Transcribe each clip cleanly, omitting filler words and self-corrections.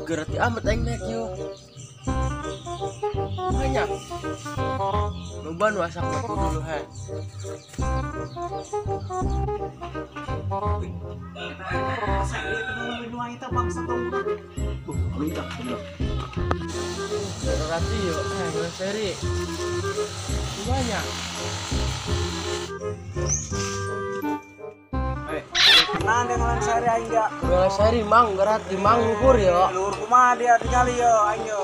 Gerati amat aing naik yo. Banyak. Loba nu asak mati dulu ha. Gerati yo, seri. Banyak. Nah, dengan seri aing dia. Dengan seri mang gerati mang luhur yo. Luhur kumaha dia tinggali yo aing yo.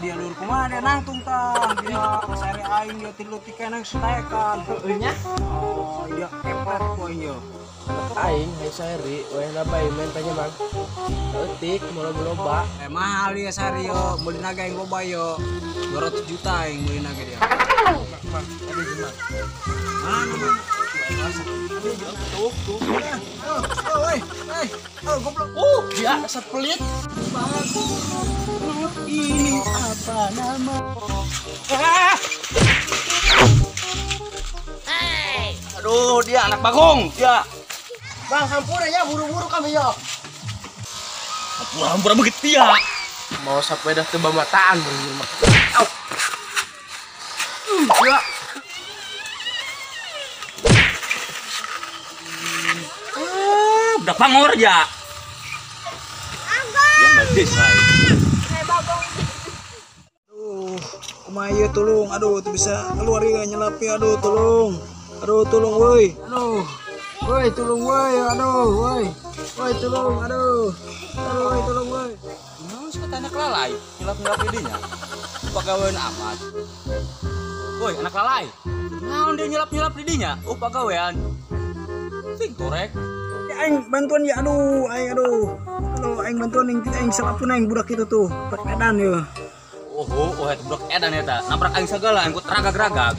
Dia luhur kumaha dia nangtung tah. Dia seri aing yo tilu tikeneng setekan. Heueuh nya. Oh, dia kepret ku aing yo. Aing hai seri weh bae mentanya mang. Eutik loba-loba. Mahal dia seri yo, meuli naga aing loba yo. 200 juta aing meuli naga dia. Mang, ada gimana? Mana mang? Tuh, tuh. Oh, goblok. Dia sepelit. Ini apa nama? Aduh, dia anak bagong, dia. Bang, hampura ya, buru-buru kami yo. Hampura begitu ya. Mau sepeda teu bamataan mun mah. Au. Ya. Udah pangor ya. Yang bagus lah. Aduh, kumaha ieu tolong. Aduh, teu bisa keluar ieu nyelapi. Aduh, tolong. Aduh, tolong woi. Aduh. Woi, tolong woi. Aduh, woi. Woi, tolong. Aduh. Aduh, woi, tolong woi. Naon sih anak lalai, nyelap-nyelap didinya. Pagawean amat. Woi, anak lalai. Naon dia nyelap-nyelap didinya? Oh, pagawean. Sing torek. Aing bantuan ya, aduh, aing aduh. Aduh, aing bantuan aing selapun aing budak itu tuh, budak edan ya. Oh, eta budak edan eta. Nabrak aing sagala, aing ragag-ragag.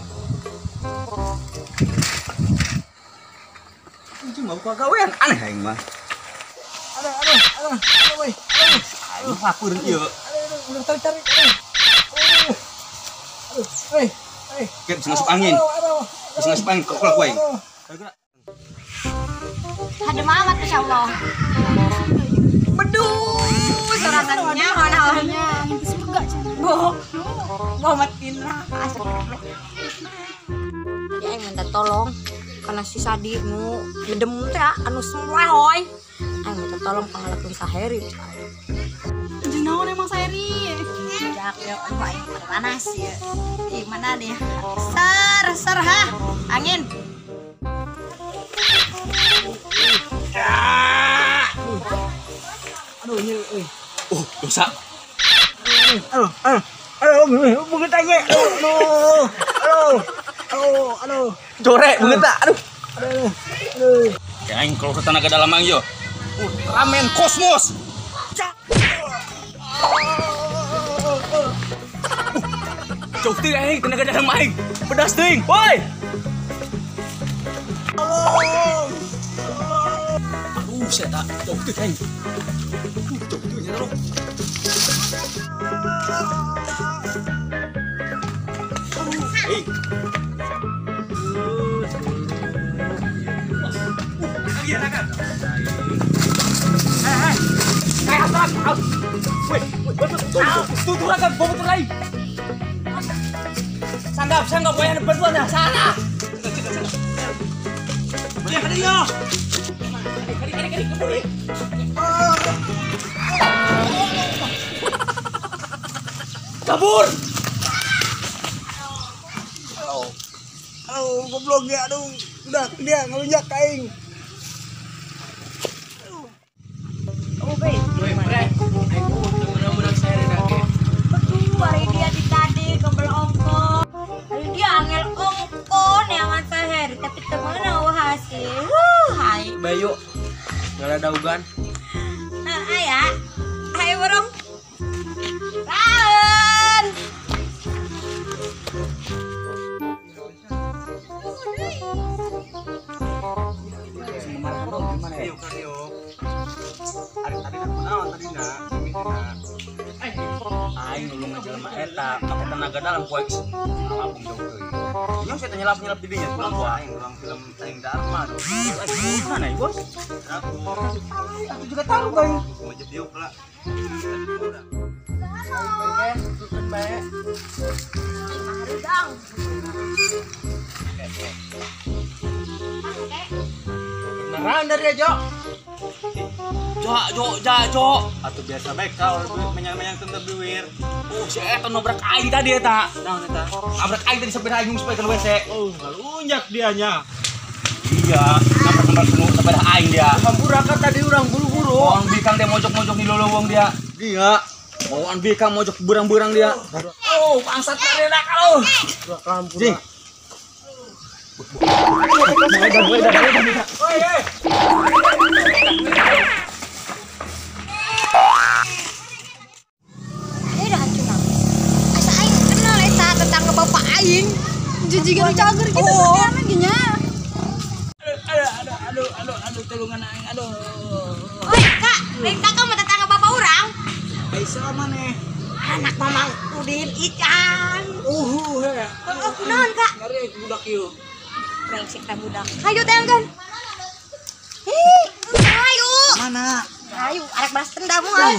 Anjing mau pagawean aneh aing mah. Aduh, aduh, aduh, aduh, woi. Aduh, aing lapeur ieu. Aduh, aduh, udah tarik-tarik. Aduh. Aduh, woi, woi. Bisa masuk angin. Bisa masuk angin kok aing. Ada mamat masya Allah. Beduh, sorangannya mana-mana. Surga boh, Muhammad Indra. Jadi aing minta tolong karena si Sadi nu bedem teh anu semua hoy. Aing minta tolong pangalakeun Saheri. Jeung naon emang Saheri? Jak yo anu aing panas ya. Di mana nih? Ser ser ha, angin. Aduh, nyeri euy. Oh, dosa. Aduh, aduh. Aduh, beungeut aing. Aduh. Aduh. Aduh, aduh. Jorek beungeut tak? Aduh. Aduh. Aduh. Ya aing kalau ke tenaga dalam aing yo. Ultraman Kosmos. Jauh teuing aing tenaga dalam aing. Pedas teuing. Woi. Aduh, saya tak jauh teuing aing. Jauh teuing nya lo. Hei. Sanggap, sanggap, bayar bantuannya sana. Kabur. Aduh, goblok ya, aduh. Udah, dia ngelunjak aing. Oh, bae. Betul, dia di tadi kebel ongko. Dia angel ongko neangan Saheri, tapi temen hasil. Wuh, hai. Bayu. Ngala daugan. Nah, aya. Ayo borong. Laun. Aing nulung jelema eta make tenaga dalam poe ngalapung jauh teuing. Nya saya nyelap-nyelap di dinya pulang ku aing ulang film aing Dharma. Mana ya, Bos? Aku juga taruh, Bang. Majeb diuk lah. Bae. Harudang. Beneran dari aja. Jo jo jo. Atuh biasa bae kalau menyang-menyang tentang biwir. Oh, si eta nabrak aing tadi eta. Naon eta? Nabrak aing tadi sepeda aing supaya ke WC. Oh, ngalunjak dianya. Iya, nabrak nabrak sepeda aing dia. Hampura kan tadi urang buru-buru. Wong bikang dia mojok-mojok di lolowong dia. Iya. Bawaan bikang mojok berang-berang dia. Oh, bangsat karena kalau. Jing. Oi, oi. Udah hancur. Asa aing kenal eta tetangga bapak aing. Jijigan cager gitu sekian gini. Aduh, aduh, aduh, tulungan aing, aduh. Oi, Kak, lain kakak mah tetangga bapak urang. Aisyah maneh? Anak Mamang Udin Ican. He. Oh, kunaon, Kak? Ngari budak ieu. Brengsek teh budak. Hayu teh kan. Hih, hayu. Mana? Hayu, arek balas dendam moal.